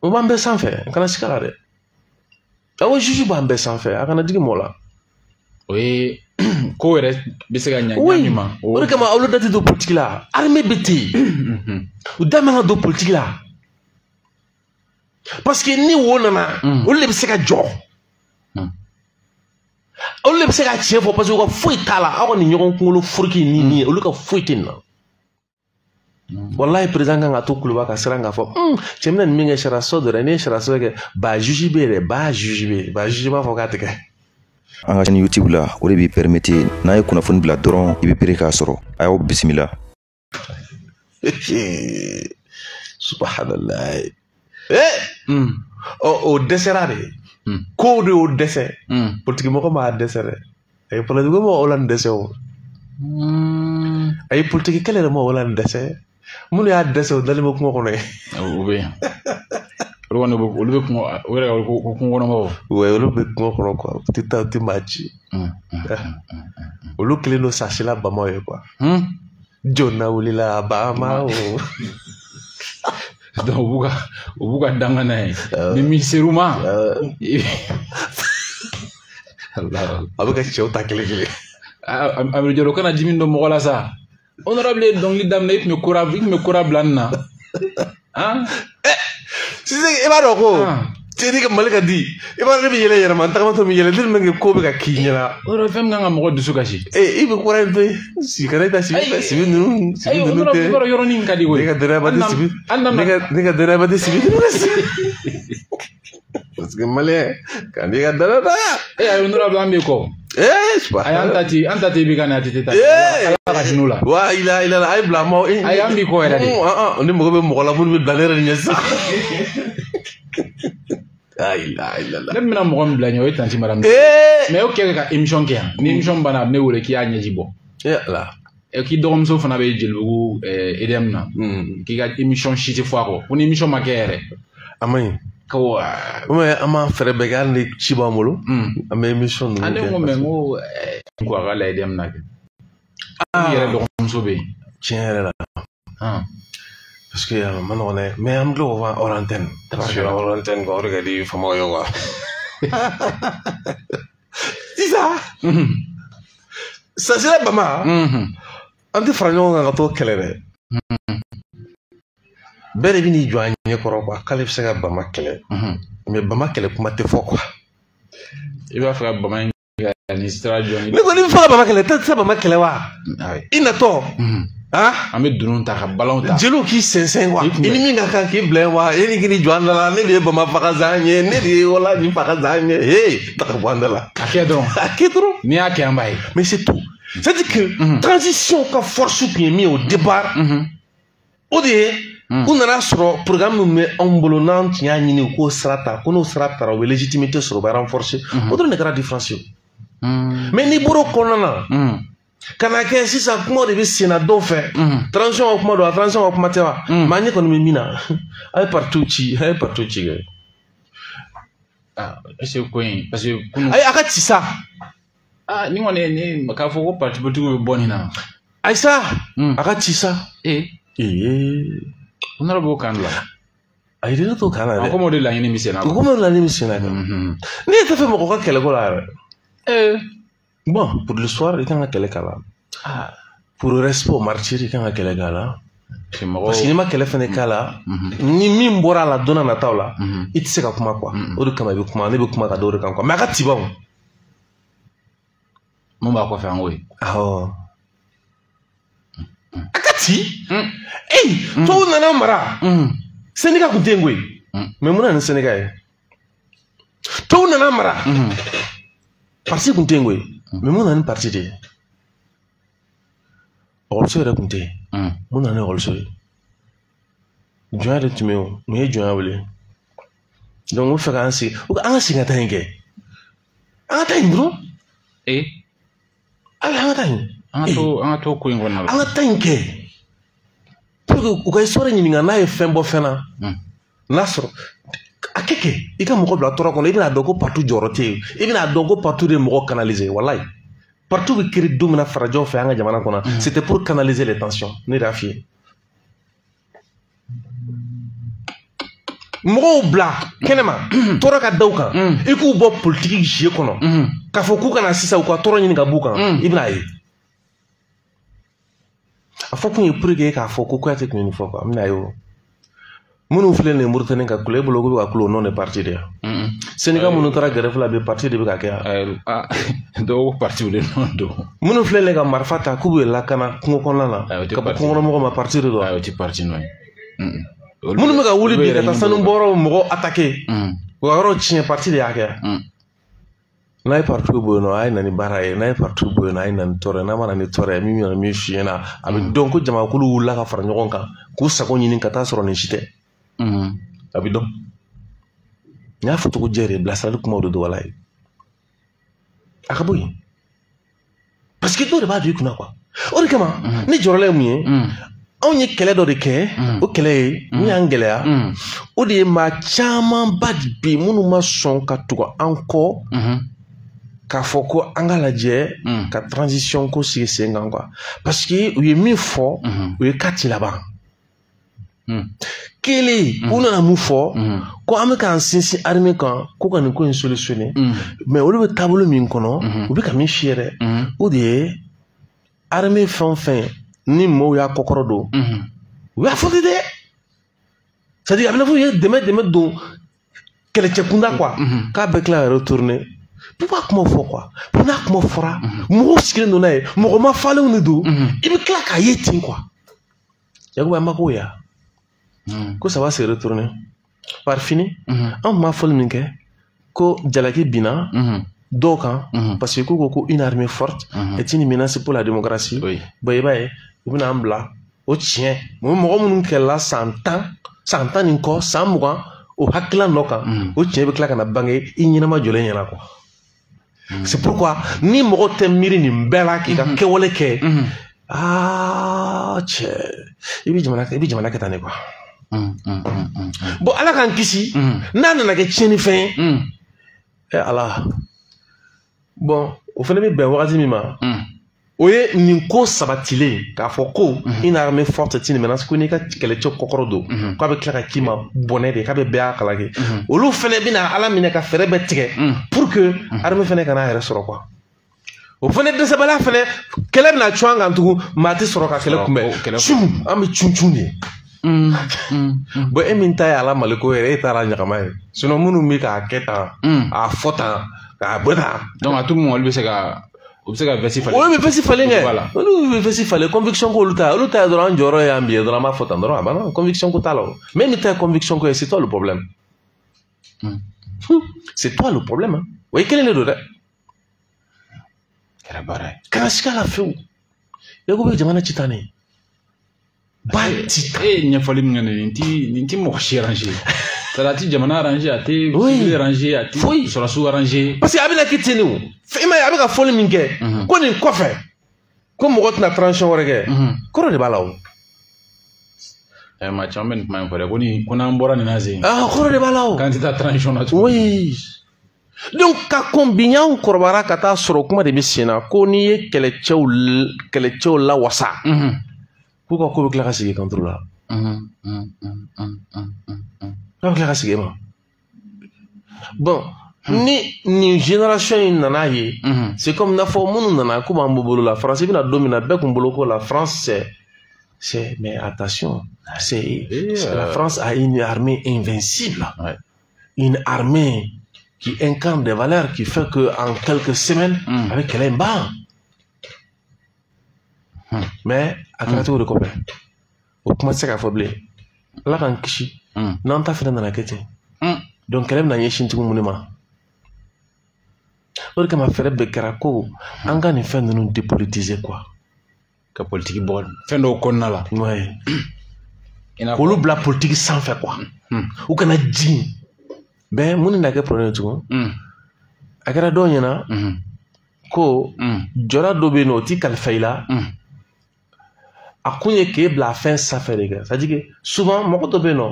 O b'an bɛɛ sanfɛ, kana siga la dɛ. Awɔ, juge b'an bɛɛ sanfɛ, a kana jigin mɔgɔ la. O ye ko yɛrɛ bɛ se ka ɲa ɲa min ma. O de kama olu da tɛ don politique la. Armée bɛ ten. U da man ka don politique la. Parce que ni wo nana, olu de bɛ se ka jɔ. Olu de bɛ se ka tiɲɛ fɔ parce que u ka foyi t'a la. Aw ka nin ɲɔgɔn kunkolo foriki ni nin ye, olu ka foyi tɛ nin na. Wallahi président kan ka to Kuluba ka siran k'a fɔ cɛ bɛna nin min kɛ sariya so dɔ dɛ, n'i ye sariya so kɛ ba juge bɛ yen dɛ, ba juge bɛ yen, ba juge b'a fɔ k'a tɛ kɛ. An ka chaîne YouTube la, o de b'i permettre n'a ye kunnafoni bila dɔrɔn i bɛ pere k'a sɔrɔ. A y'aw bisimila. Subhanallah. O dɛsɛra de. Kow de y'o dɛsɛ. Politique mɔgɔ m'a dɛsɛ dɛ. A ye politique mɔgɔ o la nin dɛsɛ o. A ye politique kɛlɛ yɛrɛ mɔgɔ o la nin dɛsɛ. Minnu y'a dɛsɛ o dalen bɛ kungo kɔnɔ yen. O bɛ yen. Olu kɔni olu bɛ kungo, o yɛrɛ ko kungo kɔnɔ mɔgɔw. Ouais, olu bɛ kungo kɔnɔ quoi. U tɛ taa, u tɛ maa ci. Olu kelen don sasila bamaw ye quoi. Jɔnna wulila bamaw. Donc u b'u ka danga n'a ye. Ni min ser'u ma. A bɛ ka cɛw ta kelen kelen. Amidu Jalo kana dimi don mɔgɔ la sa. Honorable ye dɔnkili daminɛ, i tun bɛ kora bila nin na. Sisan i b'a dɔn ko cɛ ni ka Mali ka di, i b'a dɔn ne bɛ yɛlɛ yɛrɛ ma, n tagamatɔ bɛ yɛlɛ, tellement que ko bɛ ka k'i ɲɛna. O yɔrɔ fɛn min kan ka mɔgɔ dusu kasi. I bɛ kora in to yen, si kana ta sibi sibi ninnu, sibi ninnu tɛ. I b'a dɔn yɔrɔnin ka di koyi. Ne ka danaya tɛ sibi. Ne ka danaya tɛ sibi ninnu kan. Parce que malien, ka n'i ka danaya ta. Ayi honorable an b'i kɔ. Ayi an ta ti i b'i ka na a tɛ taa. Ala ka hinɛ u la. Wa ila ila a ye bila maaw. Ayi an b'i kɔ yɛrɛ de. Ne mago bɛ mɔgɔ la minnu bɛ bila ne yɛrɛ ɲɛ sisan. La. Ne bɛna mɔgɔ min bila ɲɛ o ye tanti madame. Mais o kɛ ka émission kɛ yan. Ni émission banna a bɛ ne wele k'i y'a ɲɛji bɔ. Ala. K'i dɔgɔmuso fana bɛ Jelibugu EDM na. K'i ka émission si tɛ fɔ a kɔ. Ko ni émission ma kɛ yɛrɛ. A ma ɲi. Ko mais an b'an fɛɛrɛ bɛɛ kɛ hali ni ci b'an bolo. An bɛ émission ninnu kɛ. Ne ko mais n ko ko a ka la EDM na kɛ. I yɛrɛ dɔgɔmuso bɛ yen. Tiɲɛ yɛrɛ la. Parce que a ma nɔgɔn dɛ, mais an bɛ tila k'o fɔ hors antenne. Parce que hors antenne quoi, o de ka di faamaw ye quoi. Sisan. Sasila Bama. An tɛ fara ɲɔgɔn kan ka t'o kɛlɛ dɛ. Bɛɛ de bɛ n'i jɔ a ɲɛ kɔrɔ quoi, k'ale bɛ se ka Bama kɛlɛ. Mais Bama kɛlɛ kuma tɛ fɔ quoi. I b'a fɛ ka Bama in kɛ ni sira jɔ. Ne kɔni bɛ fɛ ka Bama kɛlɛ, tɛ se Bama kɛlɛ wa? I natɔ. An bɛ dunun ta ka balon ta. Jeliw k'i sɛnsɛn wa? I ni min ka kan k'i bila yen wa? E ni k'i jɔ an da la, ne de ye Bama faga zan ye, ne de ye wala nin faga zan ye. Hey, ta ka bɔ an da la. A kɛ dɔrɔn. A kɛ dɔrɔn. N'i y'a kɛ an b'a ye. Mais c'est tout. C'est-à-dire que transition ka force tun ye min ye au départ. O de ye u nana sɔrɔ programme min bɛ anw bolo n'an tun y'a ɲini u k'o sira ta, ko n'o sira tara u bɛ légitimité sɔrɔ, u bɛ renforcer. O dɔrɔn de kɛra différence ye. Mais n'i bɔr'o kɔnɔna na. Ka na kɛ sisan kuma de bɛ senna dɔw fɛ. Transition ka kuma don wa, transition ka kuma tɛ wa? Mais an ɲɛ kɔni bɛ min na, a ye parti ci, a ye parti ci kɛ. Est ce que ko in parce que kunun. Ayi a ka ci sa. Ni kɔni ni k'a fɔ ko parti politique bɛ bɔ nin na. Ayi sa. A ka ci sa. Honorable b'o kan de la. Ayi ne t'o kan na dɛ. Komi o de laɲini bɛ sen na. Komi o de laɲini bɛ sen na kɛ. Ne tɛ fɛ mɔgɔ ka kɛlɛ ko la yɛrɛ. Bon, pour l'histoire, i kan ka kɛlɛ k'a la. Pour le respect au martyr, i kan ka kɛlɛ k'a la. Parce que n'i ma kɛlɛ fɛnɛ k'a la, ni min bɔra a la don n'a nataw la, i tɛ se ka kuma quoi. O de kama i bɛ kuma, ne bɛ kuma ka da o de kan quoi. Mais a ka ci baw. Mun b'a kɔfɛ an k'o ye. Awɔ. A ka ci. Tubabu nana mara. Syndicat kun tɛ yen koyi. Mais mun nana ni syndicat ye? Tubabu nana mara. Parti kun tɛ yen koyi. Mais mun nana ni parti de ye? Ekɔliso yɛrɛ kun tɛ yen. Mun nana ni ekɔliso ye? Jɔnya de tun bɛ yen o. Mun ye jɔnya wele? Donc u fɛ k'an sigi, an ka segin ka taa yen kɛ. An ka taa yen dɔrɔn. An ka taa yen. An ka to ko in kɔnɔna la. An ka taa yen kɛ. Pour que u ka histoire ɲininka n'a ye fɛn bɔ fɛn na. N'a sɔrɔ a kɛ kɛ i ka mɔgɔ bila tɔɔrɔ kɔnɔ, i bɛna dɔn ko parti jɔyɔrɔ tɛ yen, i bɛna dɔn ko parti de ye mɔgɔ canaliser. Walayi parti bɛ créer don min na farajɛw fɛ an ka jamana kɔnɔ, c'était pour canaliser les tensions. Ne de y'a f'i ye. Mɔgɔw bila kɛnɛma tɔɔrɔ ka da u kan i k'u bɔ politiki jeu kɔnɔ k'a fɔ k'u kana sisan u ka tɔɔrɔ ɲini ka b'u kan i bɛna ye a fɔ kun ye pour que k'a fɔ ko Kouyaté tun ye nin fɔ quoi n bɛna ye o minnu filɛ nin ye Mauritanie ka kulo e bolo k'u bɛ ka kulo o nɔ de parti de yan syndicat minnu taara grève la bi parti de bɛ ka kɛ yan dɔw ko parti de nɔ don minnu filɛ nin ye ka marifa ta k'u bɛ lakana kungo kɔnɔna na ka bɔ kungo kɔnɔ mɔgɔw ma parti de don o tɛ parti nɔ ye minnu bɛ ka wuli bi ka taa sanu bɔyɔrɔw mɔgɔw attaquer u ka yɔrɔ tiɲɛ parti de y'a kɛ n'a ye parti bɔ yen nɔ a ye na ni baara ye n'a ye parti bɔ yen nɔ a ye na ni tɔɔrɔ ye n'a ma na ni tɔɔrɔ ye min bɛ na min f'i ɲɛna a bɛ dɔn ko jamakulu wulila ka fara ɲɔgɔn kan k'u sago ɲini ka taa sɔrɔ nin si tɛ a bɛ dɔn n y'a fɔ cogo jɛ de bilasirali kumaw de don wala ye a ka bɔ yen parce que dɔw de b'a don i kunna quoi o de kama ne jɔrɔla ye mun ye anw ye kɛlɛ dɔ de kɛ o kɛlɛ ye min y'an gɛlɛya o de ye maa camanba de bɛ yen minnu ma sɔn ka tugu an kɔ k'a fɔ ko an ka lajɛ ka transition ko sigi sen kan quoi parce que u ye min fɔ u ye ka ci laban kelen u nana mun fɔ ko an bɛ k'an sinsin armée kan ko ka nin ko in solutionner mais olu bɛ taabolo min kɔnɔ u bɛ ka min fiyɛ dɛ o de ye armée fɛn o fɛn ni mɔɔw y'a kɔkɔrɔ don u y'a fɔ ten dɛ c'est à dire a bɛ n'a fɔ u ye dɛmɛ don kɛlɛcɛ kunda quoi k'a bɛɛ tila ka retourner pourquoi kuma fɔ quoi pour n'a kuma fɔra mɔgɔw sigilen don n'a ye mɔgɔ ma falenw de don i bɛ tila k'a ye ten quoi Yakuba an ma k'o ye ko ça va se retourner par fini an tun b'a fɔli min kɛ ko jalaki binna dɔw kan parce que ko une armée forte est une menace pour la démocratie bon i b'a ye u bɛna an bila o tiɲɛ mɔgɔ minnu kɛlɛla san 10 san 10 nin kɔ san 20 o hakilila nɔ kan o tiɲɛ bɛ tila ka na bange i ɲɛnama jɔlen ɲɛna quoi c'est pourquoi ni mɔgɔ tɛ miiri nin bɛɛ la k'i ka kɛwale kɛ aa cɛ i bɛ jamana kɛ tan de quoi bon ala k'an kisi n'a nana kɛ tiɲɛnifɛn ye ala bon o fana bɛ bɛn wagati min ma o ye nin ko sabatilen k'a fɔ ko une armée forte est une menace ko n'i ka kɛlɛcɛ kɔkɔrɔ don k'a bɛ tila ka k'i ma bɔnɛ de k'a bɛ bɛɛ y'a kala kɛ olu fana bɛna ala minɛ ka fɛɛrɛ bɛɛ tigɛ pour que armée fana kana a yɛrɛ sɔrɔ quoi o fana dɛsɛbaliya fana kɛlɛ bɛna cun an kan tugun maa tɛ sɔrɔ ka kɛlɛ kunbɛn cun an bɛ cun cun de bon e min ta ye ala maliko yɛrɛ e taara ɲagama ye sinon minnu bɛ k'a kɛ tan a fɔ tan k'a bɔ tan donc a tout moment olu bɛ se ka u bɛ se ka veste falen olu bɛ veste falen kɛ olu bɛ veste falen conviction ko olu ta olu ta ye dɔrɔn an jɔyɔrɔ y'an bi ye dɔrɔn an b'a fɔ tan dɔrɔn a banna conviction ko t'a la o mais min ta ye conviction ko ye c'est toi le problème c'est toi le problème o ye kelen de don dɛ kɛra baara ye kana siga la fewu e ko bɛ jamana ci tan ne ba ci e ye ɲɛfɔli min kɛ nin ti mɔgɔ si arranger c'est-à-dire a ti jamana arranger a ti civil arranger a ti sɔrɔsiw arranger parce que a bɛna kɛ ten de o i m'a ye a bɛ ka fɔli min kɛ ko nin kɔfɛ ko mɔgɔ tɛna transition wɛrɛ kɛ kɔrɔ de b'a la o maa caman bɛ nin kuma in fɔ dɛ ko ni ko n'an bɔra nin na sen kɔrɔ de b'a la o k'an tɛ taa transition na tuguni oui donc ka kɔn bi y'anw kɔrɔbayara ka taa sɔrɔ kuma de bɛ sen na ko n'i ye kɛlɛcɛw lawasa k'u ka ko bɛ tila ka segin contre la k'a bɛ tila ka segin e ma bon ni nin génération in nana ye c'est comme n'a fɔ minnu nana k'u b'an bɔ bolo la France bɛna don min na bɛɛ kun bolo ko la France c'est mais attention c'est la France a une armée invincible une armée qui incarne des valeurs qui fait que en quelques semaines avec kɛlɛ in ban mais a kɛra cogo de kɔfɛ o kuma tɛ se k'a fɔ bilen ala k'an kisi n'an ta fɛnɛ nana kɛ ten donc kɛlɛ bɛna ɲɛsin tugun mun de ma o de kama fɛɛrɛ bɛɛ kɛra ko an ka nin fɛn ninnu dépolitiser quoi ka politiki bɔ fɛn dɔw kɔnɔna la k'olu bila politiki sanfɛ quoi u kana jigin bɛn mun de nana kɛ problème ye tugun a kɛra dɔw ɲɛna ko jɔda dɔ bɛ yen nɔ o t'i kalifa i la a kun ye k'e bila fɛn sanfɛ de kɛ c'est à dire que souvent mɔgɔ dɔ bɛ yen nɔ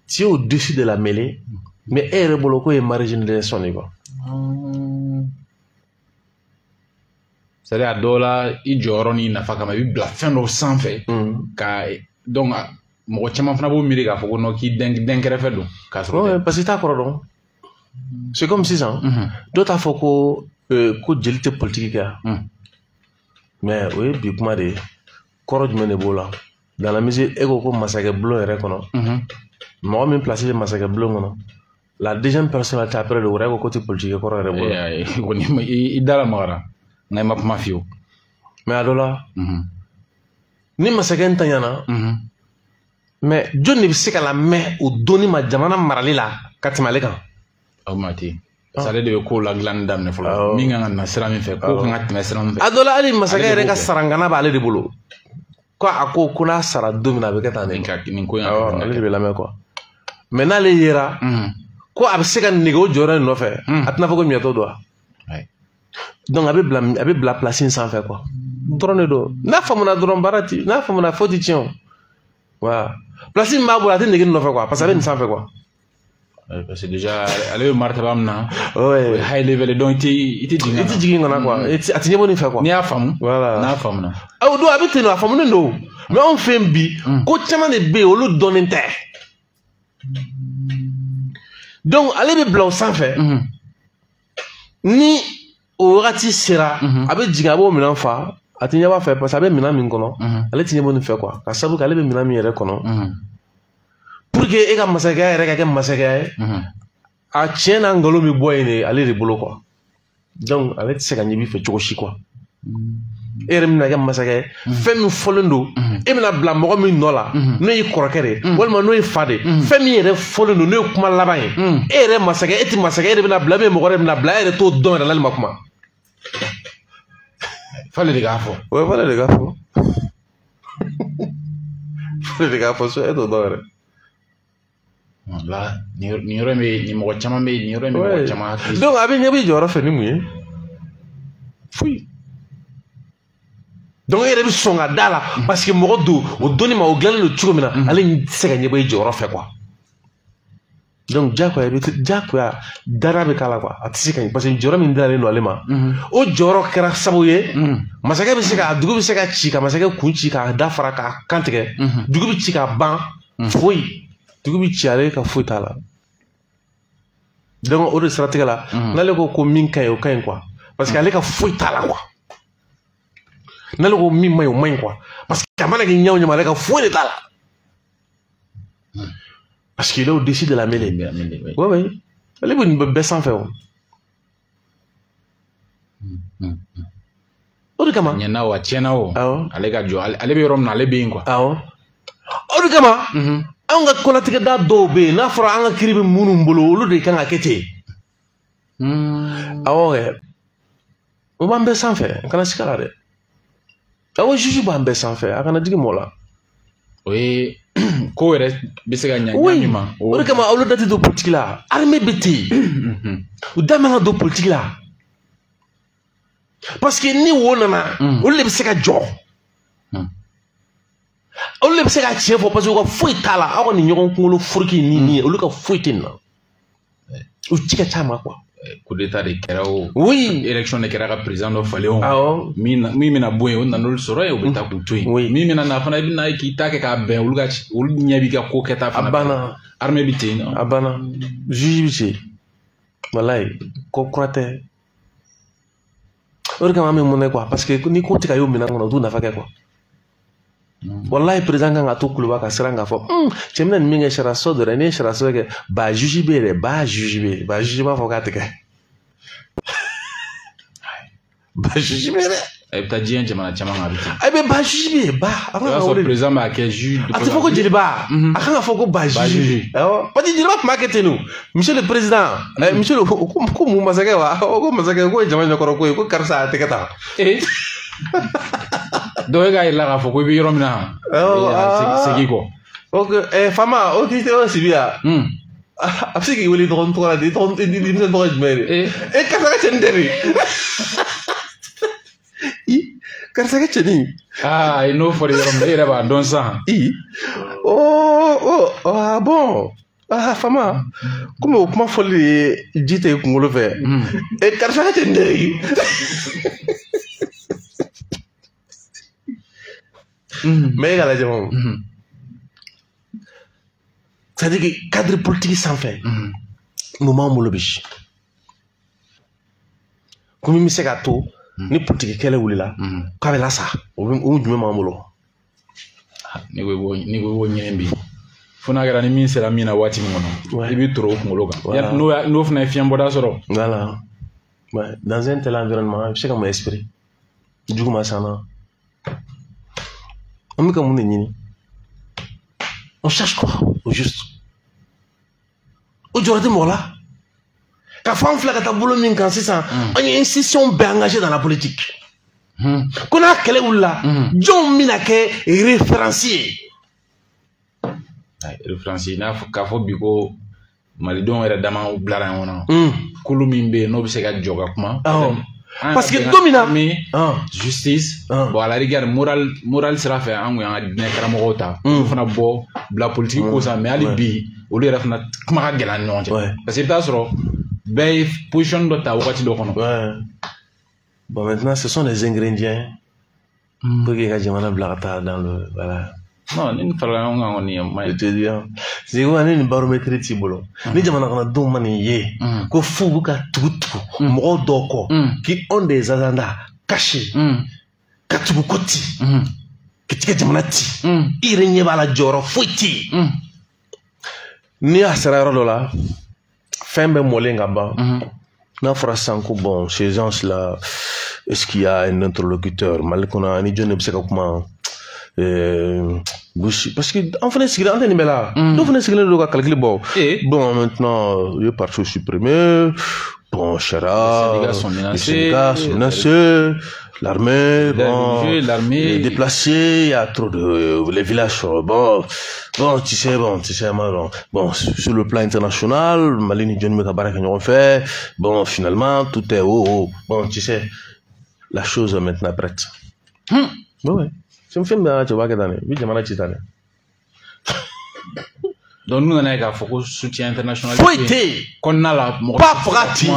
tu es au-dessus de la mêlée mais e yɛrɛ bolo k'o ye marginalisation de quoi. C'est à dire a dɔw la i jɔyɔrɔ n'i nafa kama i bɛ bila fɛn dɔw sanfɛ ka donc Mɔgɔ caman fana b'o miiri k'a fɔ ko non k'i den kɛrɛfɛ don k'a sɔrɔ. Parce que i t'a kɔrɔ dɔn. C'est comme sisan. Dɔw t'a fɔ ko ko jeli tɛ politique kɛ. Mais o ye bi kuma de ye. Kɔrɔ jumɛn de b'o la? Dans la mesure e ko ko masakɛ bulon yɛrɛ kɔnɔ. Mɔgɔ min place bɛ masakɛ bulon kɔnɔ. La deuxième personnalité après le roi ko ko tɛ politique kɔrɔ yɛrɛ bolo. I da lamagara nka i ma kuma fiyewu. Mais a dɔ la. Ni masakɛ ntanyana. Mais jɔn de bɛ se ka lamɛn o donni ma jamana marali la ka tɛmɛ ale kan? Aw ma ten. Ale de bɛ ko la dilanni daminɛ fɔlɔ. Min kan ka na sira min fɛ, ko kan ka tɛmɛ sira min fɛ. A dɔ la hali masakɛ yɛrɛ ka sarangana b'ale de bolo. Ko a ko ko n'a sara don min na a bɛ kɛ tan de. Nin ko in ale de bɛ lamɛn quoi. Mais n'ale yera. Ko a bɛ se ka nege o jɔyɔrɔ in nɔfɛ. A tɛna fɔ ko ɲɛtɔ don wa? Donc a bɛ bila place in sanfɛ quoi. Dɔrɔn de don. N'a faamuna dɔrɔn baara ti, n'a faamuna fo ti tiɲɛ o. Voilà. Place min b'a bolo a tɛ nege nɔfɛ quoi, parce que a bɛ nin sanfɛ quoi. Parce que déjà ale bɛ martaba min na. O ye high level donc i tɛ jigin. I tɛ jigin ka na quoi. A tɛ ɲɛbɔ nin fɛ quoi. N'i y'a faamu. Voilà. N'a faamuna. O don a bɛ ten nɔ, a faamunen don. Mais anw fɛ yen bi, ko caman de bɛ yen olu dɔnnen tɛ. Donc ale bɛ bila o sanfɛ. Ni o wagati sera, a bɛ jigin a b'o minɛn fa. A tɛ ɲɛbɔ a fɛ parce que a bɛ minɛn min kɔnɔ, ale tɛ ɲɛbɔ nin fɛ quoi. Ka sababu kɛ ale bɛ minɛn min yɛrɛ kɔnɔ. Pour que e ka masakɛya yɛrɛ ka kɛ masakɛya ye, a tiɲɛ n'a nkalon bɛ bɔ yen de ale de bolo quoi. Donc ale tɛ se ka ɲɛ b'i fɛ cogo si quoi. E yɛrɛ bɛna kɛ masakɛ ye, fɛn min fɔlen don, e bɛna bila mɔgɔ min nɔ la, n'o y'i kɔrɔkɛ de ye, walima n'o ye fa de ye, fɛn min yɛrɛ fɔlen don n'o ye kuma laban ye, e yɛrɛ masakɛ, e tɛ masakɛ, e de bɛna bila, e mɔgɔ wɛrɛ bɛna bila, e yɛrɛ t'o dɔn yɛrɛ n'ale ma kuma. F'ale de k'a fɔ. Ouais, f'ale de k'a fɔ. F'ale de k'a fɔ, so e t'o dɔn yɛrɛ. La nin yɔrɔ in bɛ nin mɔgɔ caman bɛ nin yɔrɔ in bɛ mɔgɔ caman hakili. Donc a bɛ ɲɛ b'i jɔyɔrɔ fɛ ni mun ye? Foyi. Donc e yɛrɛ bɛ sɔn ka da la parce que mɔgɔ don o donni ma o dilannen don cogo min na ale tɛ se ka ɲɛbɔ i jɔyɔrɔ fɛ quoi. Donc diyagoya diyagoya dara bɛ k'a la quoi, a tɛ se ka ɲɛ parce que jɔyɔrɔ min dalen don ale ma, o jɔyɔrɔ kɛra sababu ye masakɛ bɛ se ka dugu bɛ se ka ci ka masakɛ kun ci k'a da fara k'a kan tigɛ, dugu bɛ ci k'a ban foyi, dugu bɛ ci ale ka foyi t'a la. Donc o de siratigɛ la n'ale ko ko min ka ɲi o ka ɲi quoi, parce que ale ka foyi t'a la quoi. N'ale ko min ma ɲi o ma ɲi quoi, parce que a mana kɛ ɲɛ o ɲɛ ma ale ka foyi de t'a la. Parce qu'il est au-dessus de la mêlée. Oui, oui. Ale bɛ nin bɛɛ sanfɛ o. O de kama. Ɲɛna o a tiɲɛna o. Awɔ. Ale ka jɔ ale bɛ yɔrɔ min na ale bɛ yen quoi. Awɔ. O de kama. Anw ka kolatigɛda dɔw bɛ yen n'a fɔra an ka kiiri bɛ minnu bolo olu de kan ka kɛ ten. Awɔ kɛ. O b'an bɛɛ sanfɛ kana siga la dɛ. Awɔ juge b'an bɛɛ sanfɛ a kana jigin mɔgɔ la. O ye ko yɛrɛ bɛ se ka ɲa ɲa min ma. O de kama olu da tɛ don politique la. Armée bɛ ten. U da man ka don politique la. Parce que ni wo nana, olu de bɛ se ka jɔ. Olu de bɛ se ka tiɲɛ fɔ parce que u ka foyi t'a la. Aw ka nin ɲɔgɔn kunkolo foriki ni nin ye olu ka foyi tɛ nin na. U ci ka ca ma quoi. Coup d'état de kɛra o. Oui. Élection de kɛra ka président dɔ falen o. Awɔ. Min bɛna bɔ yen o nan'olu sɔrɔ yen o bɛ taa k'u to yen. Oui. Min bɛna na fana i bɛna ye k'i ta kɛ k'a bɛn olu ka olu ɲɛ b'i ka ko kɛta fana. A banna. Armée bɛ ten. A banna. Juge bɛ ten. Walayi ko kura tɛ. O de kama an bɛ mɔnɛ quoi parce que ni ko tɛ ka y'o minɛn kɔnɔ u t'u nafa kɛ quoi. Walayi président kan ka to Kuluba ka siran k'a fɔ cɛ bɛna nin min kɛ sariya sɔ dɔ dɛ n'i ye sariya sɔ kɛ ba juge bɛ yen dɛ ba juge bɛ yen ba juge b'a fɔ k'a tɛ kɛ ba juge bɛ yen dɛ. A bɛ taa diɲɛ jamana caman kan a bɛ ten. A bɛ ba juge bɛ yen ba. A kan ka sɔrɔ président b'a kɛ juge. A tɛ fɔ ko jeliba. A kan ka fɔ ko ba juge. Awɔ parce que jeliba tun b'a kɛ ten de monsieur le président. Monsieur le ko mun masakɛ wa ko masakɛ ko ye jama ɲɛkɔrɔ ko ye ko karisa a tɛ kɛ tan. Dɔw ye k'a yira k'a fɔ ko i bɛ yɔrɔ min na. Segin kɔ. Ok faama o k'i tɛ o sibi yan. A bɛ se k'i wele dɔgɔnin tɔgɔ la de denmisɛn tɔgɔ ye jumɛn ye de. Karisa ka cɛnin tɛ de. Karisa ka cɛnin. Aa n'o fɔra yɔrɔ min na e yɛrɛ b'a dɔn sisan. Ah bon ah faama komi o kuma fɔli de ye ji tɛ i kunkolo fɛ. Karisa ka cɛnin tɛ de. Mais e ka lajɛ o. C'est-à-dire que cadre politique sanfɛ, mun b'an bolo bi? Ko min bɛ se k'a to ni politique kɛlɛ wulila k'a bɛ lasa, o jumɛn b'an bolo? N'i ko i b'o ɲini bi, fo n'a kɛra ni min sera min na waati min kɔnɔ, i b'i toro o kunkolo kan. N'o fana ye fiɲɛbɔda sɔrɔ. Voilà. Ouais. Dans un tel environnement, i bɛ se ka mun espérer? Jugu ma s'an na. An bɛ ka mun de ɲini? On cherche quoi au juste? O jɔyɔrɔ tɛ mɔgɔ la. Ka fɔ an filɛ ka taa bolo min kan sisan, an ye institution bɛɛ engagé dans la politique. Ko n'a kɛlɛ wulila, jɔn bɛna kɛ référence ye? Référence, n'a fɔ k'a fɔ bi ko malidenw yɛrɛ dama bilara ɲɔgɔn na. Kulu min bɛ yen n'o bɛ se ka jɔ ka kuma. Parce que don min na justice, bon, à la rigueur, moral sira fɛ, an kun y'an ka diinɛ karamɔgɔw ta, olu fana bɔ bila politique ko sa, mais hali bi olu yɛrɛ fana kuma ka gɛlɛn an ni ɲɔgɔn cɛ. Parce que i bɛ taa sɔrɔ bɛɛ ye position dɔ ta wagati dɔ kɔnɔ. Bon, maintenant, ce sont les ingrédients pour que ka jamana bila ka taa dans le, voilà. Non, ni farala ɲɔgɔn kan kɔni, ma ɲi. Je te dis, c'est ko ni nin baromètre t'i bolo, ni jamana kɔnɔdenw ma nin ye ko f'u bɛ ka tugu tugu mɔgɔw dɔw kɔ qui ont des agendas cachés, ka tugu ko ti ka tigɛ jamana ci, i yɛrɛ ɲɛ b'a la, jɔyɔrɔ foyi tɛ yen. N'i y'a sera yɔrɔ dɔ la, fɛn bɛɛ mɔlen ka ban, n'a fɔra sisan ko bon, ces gens là, est-ce qu'il y a un interlocuteur Mali kɔnɔ ani jɔn de bɛ se ka kuma? Parce que an fana sigilen, an tɛ nin bɛɛ la, dɔw fana sigilen don ka calcul bɔ. Bon, maintenant, u ye parti supprimé, bon, sariya, les syndicats sont menacés, l'armée, bon, l'armée les déplacés, il y a trop de, les villages sont, bon, tu sais, bon, bon, sur le plan international, Mali ni jɔn bɛ ka baara kɛ ɲɔgɔn fɛ, bon, finalement, tout est haut, bon, tu sais, la chose est maintenant prête. Oui. C'est un film de tu vois que dans les jamana ci tan. Donc nous nana k'a fɔ ko soutien international foyi tɛ yen kɔnɔna la, mɔgɔ pas fagati.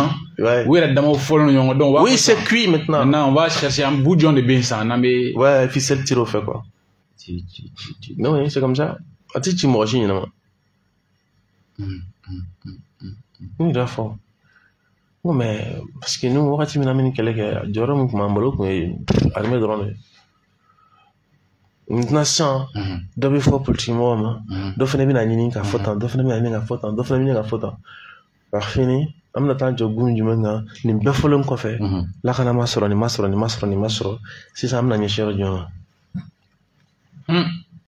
U yɛrɛ damaw fɔlen don ɲɔgɔn, donc oui, c'est cuit maintenant. Maintenant on va chercher un bout jɔn de bɛ yen sisan n'an bɛ. Ouais, ficelle tire au fait quoi. Non, oui, c'est comme ça. A ti ci mɔgɔ si ɲɛna ma. N yɛrɛ fɔ. Non, mais parce que nous, wagati min na an bɛ nin kɛlɛ kɛ, jɔyɔrɔ min tun b'an bolo, o tun ye armée dɔrɔn de ye. Maintenant sisan, dɔ bɛ fɔ politique mɔgɔw ma, dɔ fana bɛna ɲini ka fɔ tan, dɔ fana bɛna ɲini ka fɔ tan, dɔ fana bɛ ɲini ka fɔ tan. Ka fini, an bɛna taa jɔ gun jumɛn kan nin bɛɛ fɔlen kɔfɛ? Lakana ma sɔrɔ, nin ma sɔrɔ, nin ma sɔrɔ, nin ma sɔrɔ. Sisan an bɛna ɲɛsin yɔrɔ jumɛn ma?